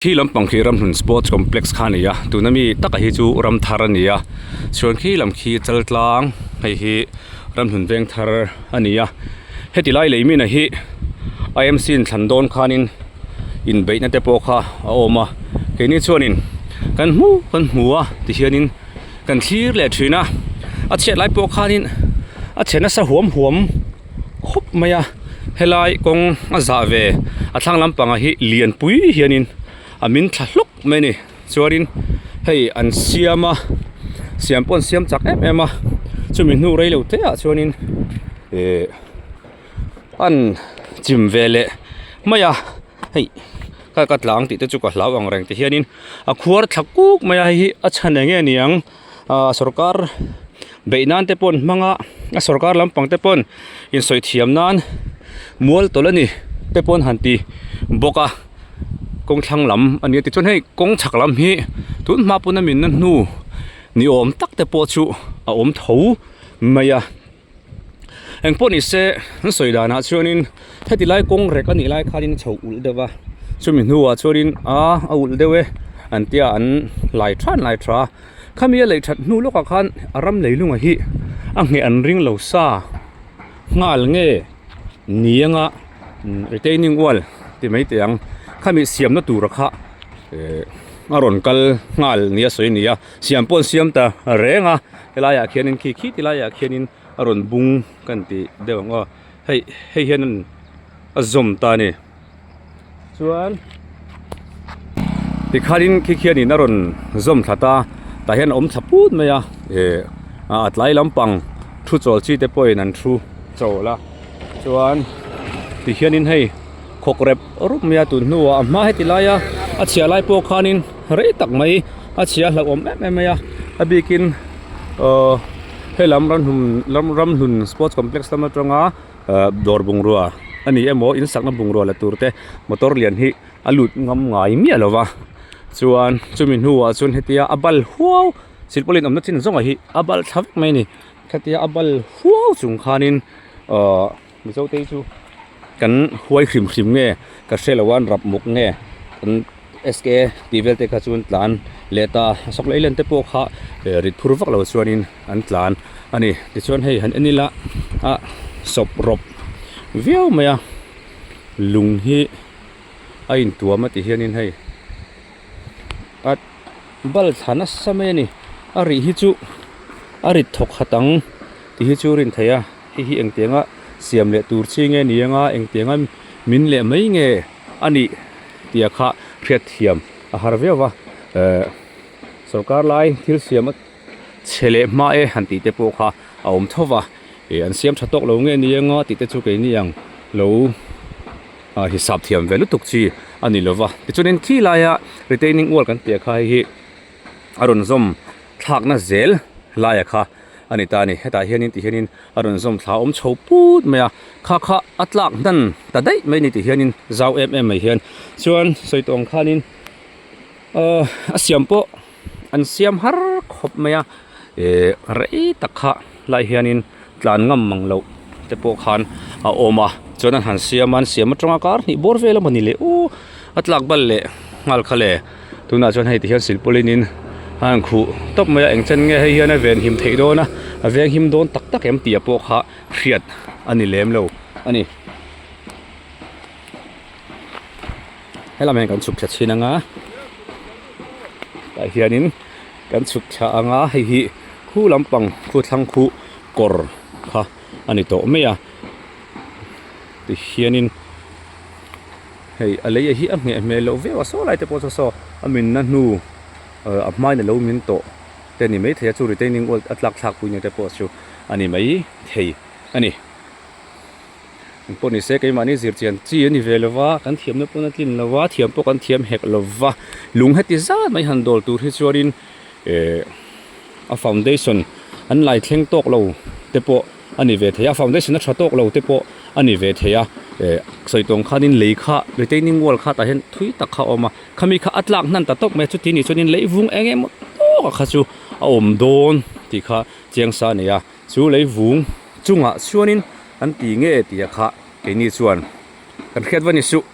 Khi lampang khi Ramhlun Sports Complex kha a ni a, tuna mi taka hi chu Ramthar a ni a, chuan khi lam khi Chaltlang hei hi Ramhlun Vengthar a ni a, heti lai lei mina hi IMC in thlan dawn khanin inbeihna te pawh kha a awm a, keini chuanin kan hmu kan hmu a tihianin kan thlir leh thin a, a chhiat lai pawh khanin a chhe nasa huam huam. Khawp mai a helai kawng a zah ve a thlang lampangah hi lianpui hianin a min thla hlawk mai a ni chuanin hei an siam a siam pawh an siam chak em em a chumi hnu rei lo te ah chuanin ihh an chim ve leh mai a hei ka ka tlang tih te chu ka hlau ang reng ti hianin a khuar thla kuk mai a hei hi a chhan eng nge niang. Ahh sorkar beih nan te pawh an hmang a a sorkar lampang te pawn insawi thiam nan mual tawlh a ni te pawh an han ti bawk a kawng thlang lam a ni a tichuan hei kawng chhak lam hi tun hma pawn a minna hnu ni awm tak te pawh chu a awm tho mai a. Eng pawh ni se an sawi danah chuanin heti lai kawng rek a nih lai khanin a chho ulh deuh a chumi hnuah chuanin a a ulh deuh e an tia an lai than lai tha a khami a lei that hnu lawkah khan a ram leilunga hi a ngheh an ring lo sa nghal nge ni anga retaining wall ti mai teh ang khami siamna tura kha eh a rawn kal nghal nia sawi a ni a. Siam pawh an siam ta reng a helaiah khianin khi khi ti laiah khianin a rawn bung kan tih deuh ang aw hei hei hian a zawm ta a ni chuan tikhanin khi khianin a rawn zawm thla ta tah hian a awm thla put mai a ih a tlai lampang thu chawl chi te pawhin an thu chawl a chuan tihianin hei khawk rep rup mai a tun hnuah a hma heti laia a chhiah lai pawh khanin rei tak mai a chhia hlauhawm em em mai a a bikin ahh helam ramhlun ramhlun sports complex lam atanga ahh dawr bungrua a ni emaw in sakna bungrua la tur te motor lian hi a lut ngam ngai miah lo va chuan chumi hnuah chuan hetia a bal huau silpawlin awmna chin zawng ah hi a bal thla vek mai a ni khatia a bal huau chung khanin ahh Mizo te hi chu kan huai hrim hrim nge ka hre lo a an rap muk nge kan SK tih vel te kha chu an tlan leh ta a sawk leh len te pawh kha rit phur vak lo chuanin an tlan a ni tichuan hei han en ila a sawp rawp viau mai a lung hi a intuam a ti hianin hei a bal thla nasa mai a ni a rih hi chu a rit thawk khat ang tih hi chu rin theih a. Hei hi engtianga siam leh tur chi nge ni anga engtianga min leh mai nge a nih tih kha hriat thiam a har viau va ehh sorkar lai thil siam a chhe leh hma e han tih te pawh kha a awm tho va ih an siam tha tawk lo nge ni anga tih te chu keini ang lo ah hisap thiam ve lutuk chi a ni lo va tichuanin khi laia retaining wall kan tih kha hei hi a rawn zawm thlakna zel laia kha a ni ta a ni hetah hianin ti hianin a rawn zawm thla awm chho put mai a kha kha a tlak hnan ta daih mai a ni ti hianin zau em em mai hian chuan sawi tawh ang khanin ahh a siam pawh an siam har khawp mai a ihh rei tak kha lai hianin tlan ngam mang loh te pawh khan a awm a chuan an han siam a an siam atanga kar hnih bawr vel a mawni le u a tlak bal leh nghal kha le. Tunah chuan hei ti hian silpawlin in a han khuh tawp mai a eng chen nge hei hian a ven him theih dawn a a veng him dawn tak tak em tih ah pawh kha hriat a ni lem lo a ni. Helam hian kan chhuk thla chhin ang a tah hianin kan chhuk thla ang a hei hi khu lampang khu thlang khu kawr kha a ni tawh mai a tihianin. Hei a lei hi a ngheh hmel loh viau a saw lai te pawh chu saw a minna hnu a hmain a lo min tawh te a ni maithei a chu retaining wall a tlak thlak pui ni te pawh chu a ni mai thei a ni. Engpawh ni se keimahni zir chian chi a ni ve lo va kan thiamna pawn a tlin lo va thiam pawh kan thiam hek lo va lung heti zat mai han dawl tur hi chuanin eh a foundation an lai thleng tawk lo te pawh a ni ve thei a foundation a tha tawk lo te pawh a ni ve thei a eh sawi tawng khanin lei kha retaining wall kha tah hian thui tak kha a awm a khami kha a tlak hnan ta tawp mai a chuti nih chuanin lei vung eng emaw tawk ah kha chu a awm dawn tih kha chiang sa a ni a chu lei vung chungah chuanin an ti nge tih ah kha keini chuan kan hriat va ni suh.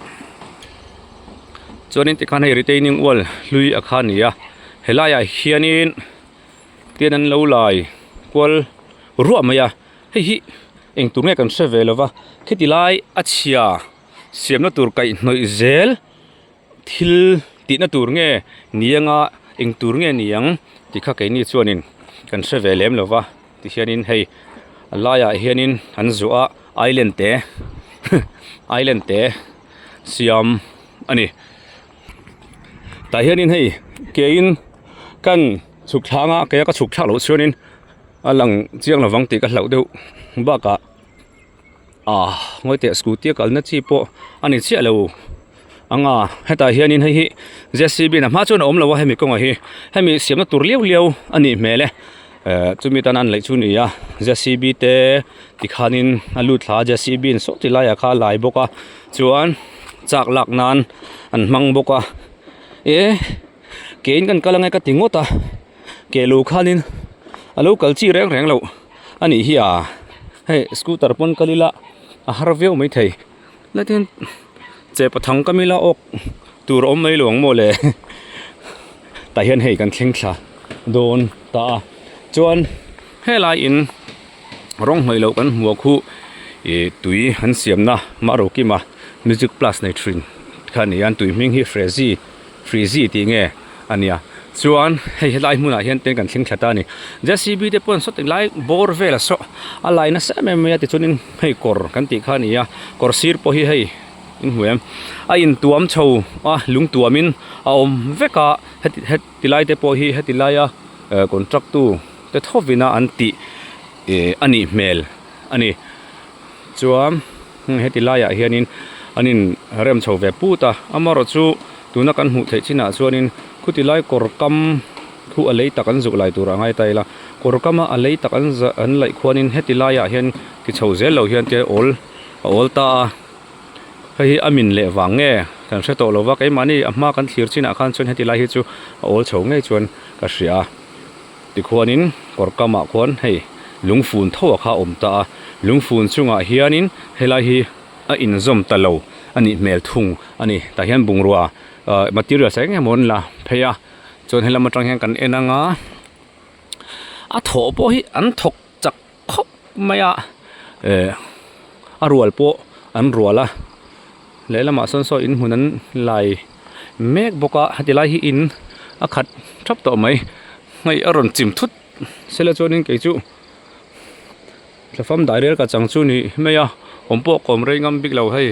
Chuanin tikhan hei retaining wall hlui a kha a ni a helaiah hianin tian an lo lai kual ruah mai a hei hi eng tur nge kan hre ve lova khiti lai a chhia siamna tur kaihhnawih zel thil tihna tur nge ni anga eng tur nge ni ang tih kha keini chuanin kan hre ve lem lova tihianin hei a laiah hianin an zuah a island te island te siam a ni tah hianin hei keiin kan chhuk thlanga keia ka chhuk thlak loh chuanin a lang chiang lovang tih ka hlauh deuh bakah ah ngawi teh scooty a kalna chi pawh a ni chiah lo ang a hetah hianin hei hi J C B in a hma chuan a awm lo a hemi kawngah hi hemi siamna tur liau liau a nih hmel e eh chumi tan an laih chu a ni a J C B te tikhanin a lut thla a J C B in saw ti laiah kha a lai bawk a chuan chak lak nan an hmang bawk a eh keiin kan kal ange ka ti ngawt a ke lo khanin a lo kal chi reng reng loh a nih hi a hei scooter pawn kal ila a har viau maithei la tin che pathang ka mila awk tur a awm mai lo ang maw le tah hian hei kan thleng thla dawn ta a chuan helai in rawng hnawih loh kan hmuh khu ih tui an siamna Marokima music plus nei thin kha a ni a tui hming hi Frezi Frizzy tih nge a nia chuan hei helai hmunah hian te kan thleng thla ta a ni J C B te pawh saw tilai bawr velah saw a lai nasa em em mai a tichuanin hei kawr kan tih kha a ni a kawr sir pawh hi hei in hmu em a intuam chho a lung tuamin a awm vek a heti heti lai te pawh hi heti laia contract tu te thovin a an tih ih a nih hmel a ni chuan heti laiah hianin an in rem chho ve put a amaherawhchu tuna kan hmuh theih chinah chuanin khuti lai kawr kam khu a lei tak an zuk lai tur a ngai ta ila kawr kama a lei tak an za an laih khuanin heti laiah hian ti chho zel lo hian te awl a awl ta a hei hi a min leh vang nge kan hre tawh lo va keimahni a hma kan thlir chinah khan chuan heti lai hi chu a awl chho ngei chuan ka hria a. Tikhuanin kawr kamah khuan hei lungfun tho a kha a awm ta a, lungfun chungah hianin helai hi a inzawm ta lo a nih hmel thung a ni. Tah hian bungrua ah materials eng emaw an la phei a, chuan helam atang hian kan en anga a thawh pawh hi an thawk chak khawp mai a, eh a rual pawh an rual a, lehlamah sawn saw inhmun an lai mek bawk a heti lai hi in a khat thap tawh mai hei a rawn chim thut sela chuanin kei chu thlafam dairel ka chang chu ni mai a awm pawh kawm rei ngam bik lo hei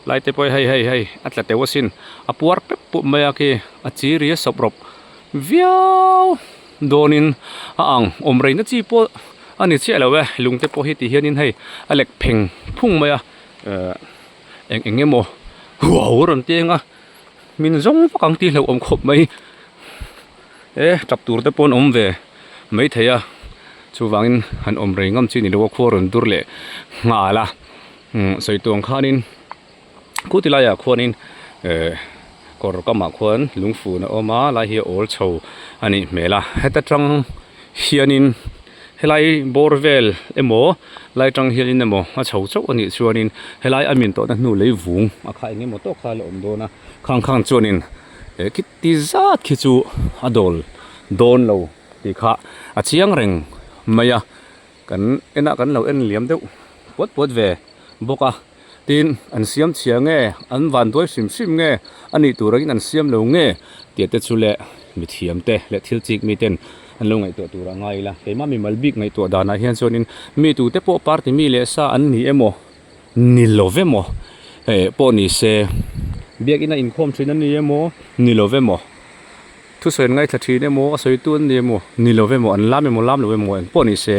lai te pawh hei hei hei a tla teuh asin a puar pep pup mai a khi a chi ri a sawp rawp viau dawnin a ang awm rei na chi pawh a ni chiah lo e lung te pawh hi ti hianin hei a lek pheng phung mai a eh. Eng eng emaw huau a rawn teng a min zawng vak ang tih hlauhawm khawp mai e tap tur te pawh an awm ve maithei a chuvangin han awm rei ngam chi ni lo a khua rawn dur leh nghal a umm sawi tuang khanin khu ti laiah khuanin eh kawr kamah khuan lungfun a awm a lai hi a awl chho a nih hmel a heta tang hianin. Helai bawr vel emaw lai tang hianin emaw a chho chauh a nih chuanin helai a min tawhna hnu lei vung a kha eng emaw tawk kha a la awm dawn a khang khang chuanin eh khiti zat khi chu a dawl dawn lo tih kha a chiang reng mai a kan enah kan lo en liam deuh puat puat ve bawk a. Tin, an siam chhia nge, an van duai hrim hrim nge, a nih tur angin an siam lo nge tih te chu leh mithiam te leh thil chik mi ten an lo ngaihtuah tur a ngai ila. Keimah mimal bik ngaihtuah danah hian chuanin mi tute pawh party mi leh sa an ni emaw, ni lo ve maw eh pawh ni se, biakina inkhawm thin an ni emaw, ni lo ve maw. Thusawi an ngaithla thin emaw, a sawitu an ni emaw, ni lo emaw, an lam emaw, lam lo emaw eng pawh ni se,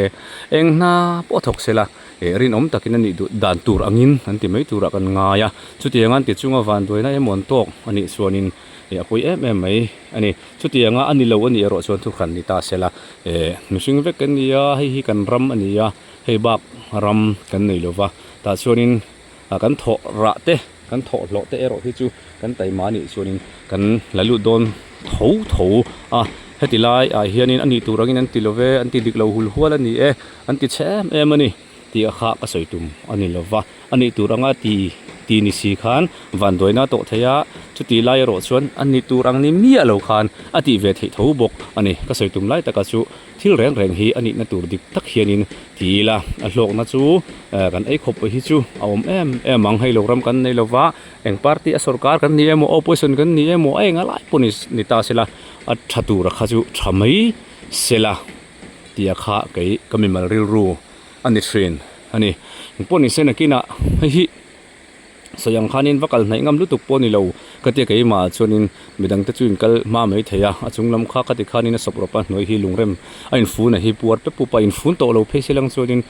eng hna pawh a thawk se la, eh rinawm takin a nih duh dan tur angin an ti mai turah kan ngai a. Chutianga an ti chunga vanduaina emaw an tawk a nih chuanin eh a pawi em em mai a ni. Chutianga a ni lo a nih erawh chuan thuhran ni ta se la, eh mihring vek kan ni a, hei hi kan ram a ni a, hei bak ram kan nei lo va, tah chuanin ah kan thawh rah te, Kan thawhhlawh te erawh hi chu kan taima anih chuanin kan la lut dawn tho tho a, heti lai ah hianin a nih tur angin an ti lo ve, an ti dik lo hul hual a ni e, an ti chhe em em a ni. tih kha ka sawi tum a ni lo va, a nih tur anga ti ti ni si khan vanduaina a tawh thei a, chuti lai erawh chuan a ni tur ang ni miah lo khan a tih ve theih tho bawk a ni. Ka sawi tum lai taka chu thil reng reng hi a nihna tur dik tak hianin ti ila a hlawkna chu kan ei khawp hi chu a awm em em ang, hei lo ram kan nei lo va, eng party a sorkar kan ni emaw opposition kan ni emaw a enga lai pawh ni ta sela a tha tura kha chu tha mai sela. Tia kha kei ka mimal rilru a ni thin a ni. Engpawh ni se nakinah hei hi sawi ang khanin va kal hnaih ngam lutuk pawh a ni lo ka tia keimah chuanin midangte chu in kal hma mai thei a, a chung lam kha khati khanin a sawp rawp a hnuai hi lungrem a infun a hi puar pep pup a infun tawh lo phei se lang chuanin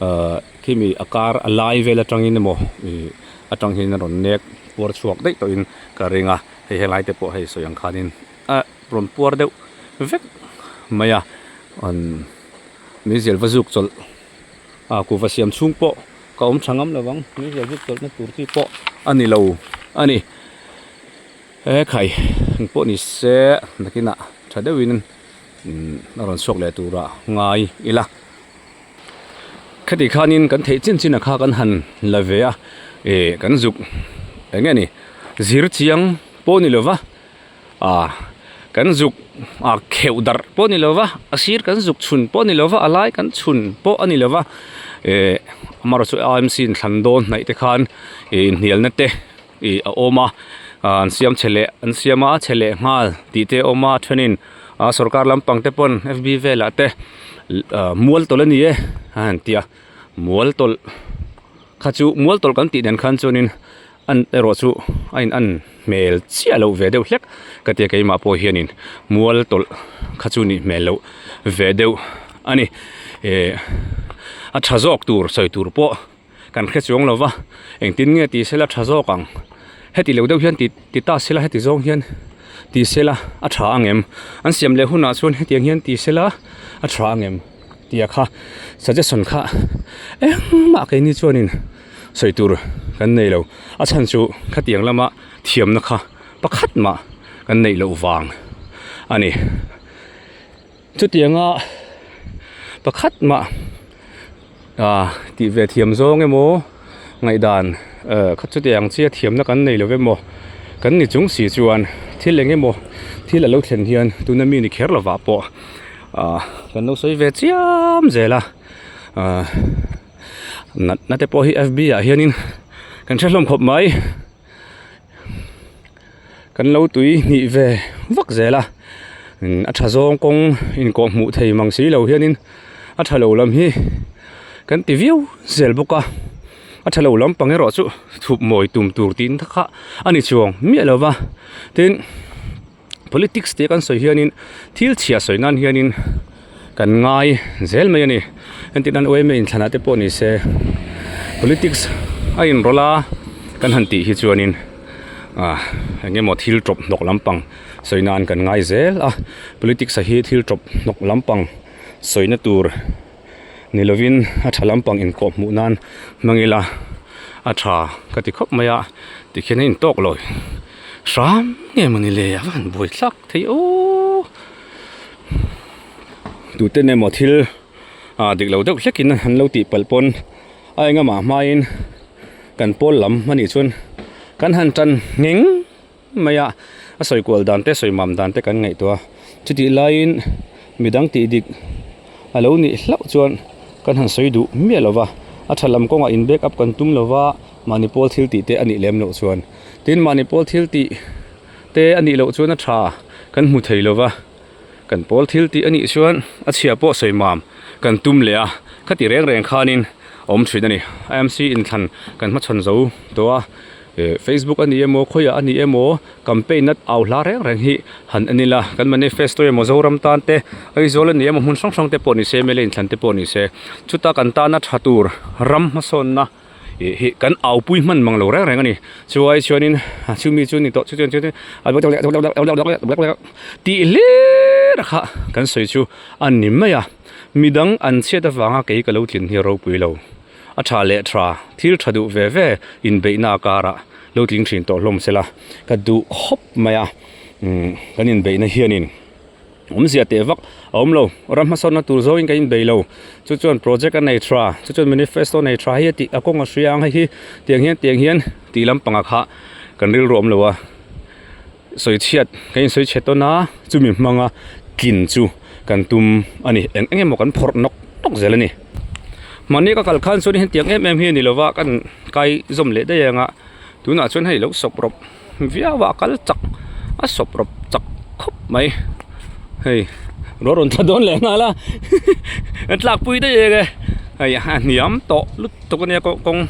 ahh khimi a kar a lai vel atangin emaw ih atang hian a rawn nek puar chhuak daih tawhin ka ring a, hei helai te pawh hei sawi ang khanin a rawn puar deuh vek mai a an meizial va zuk chawlh a kuhva siam chhung pawh ka awm tha ngam lo vang meizial zuk chawlh na tur chi pawh a ni lo a ni he khai engpawh ni se nakinah tha deuhin a rawn chhuak leh tura ngai ila khati khanin kan theih chin chin a kha kan han la ve a ih kan zuk eng nge ni zir chiang pawh ni lova. Ah kan zuk ah kheuh darh pawh a ni lova a sir kan zuk chhun pawh a ni lova a lai kan chhun pawh a ni lova eh amaherawhchu A M C in thlan dawn hnaih te khan ih inhnialna te ih a awm a ah an siam chhe leh an siam a chhe leh nghal tih te a awm a thenin ah sorkar lampang te pawn F B velah te ah mual tawlh a ni e a han ti a mual tawlh kha chu mual tawlh kan tih dan khan chuanin an erawh chu a in an hmel chiah loh ve deuh hlek ka tia keimah pawh hianin mual tawlh kha chu nih hmel loh ve deuh a ni eh a tha zawk tur sawi tur pawh kan hre chuang lo va engtin nge ti sela tha zawk ang heti lo deuh hian ti ti ta sela heti zawng hian ti sela a tha ang em an siam leh hunah chuan hetiang hian ti sela a tha ang em tia kha suggestion kha engmah keini chuanin. Sawi tur kan nei lo. A chhan chu khatiang lama thiamna kha pakhat mah kan neih loh vang a ni. Chutianga pakhat mah ah tih ve thiam zawng emaw ngaihdan eh kha chutiang chiah thiamna kan nei lo emaw kan ni chung si chuan thil eng emaw thil a lo thlen hian tuna mi ni kher lovah pawh ah kan lo sawi ve chiam zel a ah. Natna te pawh hi F B ah hianin kan hre hlawm khawp mai kan lo tui hnih ve vak zel a a tha zawng kawng inkawh hmuh thei mang si lo hianin a tha lo lam hi kan ti viau zel bawk a a tha lo lampang erawh chu thup mawi tum tur tih kha a ni chuang miah lo va tin. Politics tih kan sawi hianin thil chhia sawi nan hianin kan ngai zel mai a ni entir nan yma inthlanah te pawh ni se politics a inrawlh a kan han tih hi chuanin ah eng emaw thil tawp hnawk lampang sawi nan kan ngai zel a politics a hi thil tawp hnawk lampang sawina tur ni lovin a tha lampang inkawh hmuh nan hmang ila a tha ka ti khawp mai a tikhian a intawk lo hram nge mawni le a va han buai thlak thei aw tuten emaw thil ah dik lo deuh hlekin an lo tih palh pawn a engemaw hmain kan pawl lam a nih chuan kan han tan ngheng mai a a sawi kual dan te sawi mam dan te kan ngaihtuah a chutih laiin midang tih dik a lo nih hlauh chuan kan han sawi duh miah lo va a tha lam kawngah in back up kan tum lo va mahni pawl thil tih te a nih lem loh chuan tin mahni pawl thil tih te a nih loh chuan a tha kan hmu thei lo va. Kan pawl thil tih a nih chuan a chhia pawh sawi mam kan tum leh a, khati reng reng khanin a awm thin a ni. IMC inthlan kan hmachhawn zo tawh a, eh Facebook a ni emaw khawiah a ni emaw campaign a au hla reng reng hi han en ila, kan manifesto emaw Zoram tan te Aizawl a ni emaw hmun hrang hrang te pawh ni se mla inthlan te pawh ni se chuta kan tana tha tur ram hmasawnna ih hi kan au pui hman mang lo reng reng a ni chuai chuanin a chumi chu ni tawh chu chuan chuan tih hlir kha kan sawi chu a ni mai a midang an chhiat avanga kei ka lo tlin hi a ropui lo a tha leh tha thil tha duh ve ve inbeihna a karah lo tling thin tawh hlawm sela ka duh khawp mai a umm kan inbeihna hianin. Awmzia teh vak a awm lo. Ram hmasawnna tur zawngin ka inbei lo. Chu chuan project a nei tha, chu chuan manifesto a nei tha hi a tih a kawng a hria ang hei hi tiang hian tiang hian tih lampangah kha kan rilru a awm lo a. Sawi chhiat kan insawi chhe tawn a, chumi hmanga tlin chu kan tum a ni. Eng eng emaw kan phawrh nawk nawk zel a ni. Mahni ka kal khan chuan hetiang em em hi a ni lova kan kai zawm leh daih ang a, tunah chuan hei lo sawp rawp. Viau a kal chak a sawp rawp chak khawp mai hei ruah rawn tla dawn leh nghal a an tlak pui daih eng e hei a hniam tawh lutuk ania kawng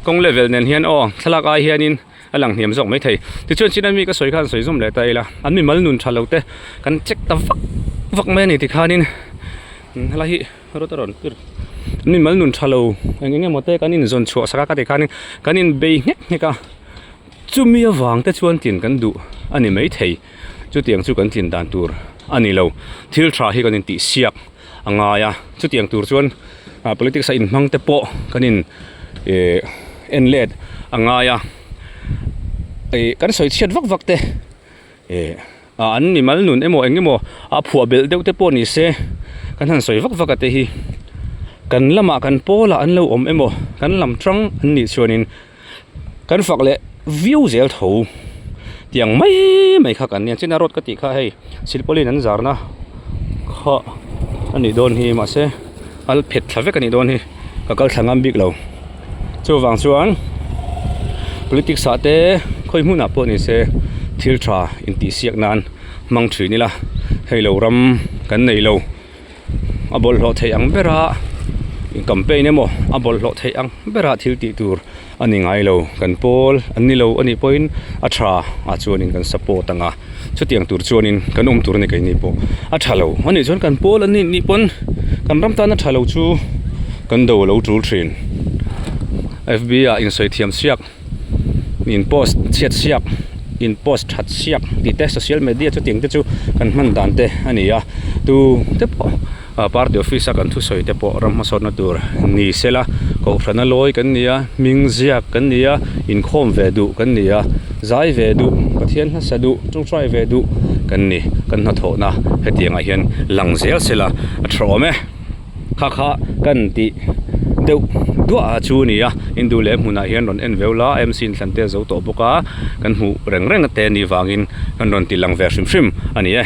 kawng level nen hian aw thlalak ai hianin a lang hniam zawk maithei tichuan chin ami ka sawi khan sawi zawm leh ta ila an mimal nun tha lo te kan check ta vak vak mai a ni tikhanin helai hi rawt a rawn pir an mimal nun tha lo eng eng emaw te kan inzawn chhuah sak a ka ti khanin kan inbei nghek nghek a. Chumi avang te chuan tlin kan duh a ni maithei. Chutiang chu kan tlin dan tur a ni lo. Thil tha hi kan intih siak a ngai a. Chutiang tur chuan politics a inhmang te pawh kan in eh en let a ngai a. Ih kan sawi chhiat vak vak te eh an mimal nun emaw eng emaw a phuah belh deuh te pawh ni se kan han sawi vak vak a te hi kan lamah kan pawlah an lo awm emaw kan lam tang an nih chuanin. Kan fak leh viau zel tho tiang mai mai kha kan nia china road ka tih kha hei silpauline an zarna kha a nih dawn hi mahse a phet thla vek a nih dawn hi ka kal thla ngam bik lo chuvang chuan politics ah te khawi hmunah pawh ni se thil tha intihsiak nan hmang thin ila hei lo ram kan nei lo. A bawlhhlawh theih ang bera campaign emaw a bawlhhlawh theih ang bera thil tih tur a ni ngai lo kan pawl an ni lo a nih pawhin a tha ah chuanin kan support ang a chutiang tur chuanin kan awm tur a ni keini pawh a tha lo a nih chuan kan pawl an nih nih pawn kan ram tan a tha lo chu kan do lo tul thin F B ah insawi thiam siak. In post chhiat siak in post that siak tih te social media chutiang te chu kan hman dan te a ni a tu te pawh ah party office a kan thusawi te pawh ram hmasawnna tur ni sela kohhrana lawi kan ni a hming ziak kan ni a inkhawm ve duh kan ni a zai ve duh pathian hmasa duh tawngtai ve duh kan ni kan hnathawhna hetiangah hian lang zel sela a tha awm e. Kha kha kan tih deuh duah a chu a ni a Hindu leh hmunah hian rawn en veu la M C in thlan te a zo tawh bawk a kan hmuh reng reng te anih vangin kan rawn ti lang ve hrim hrim a ni e.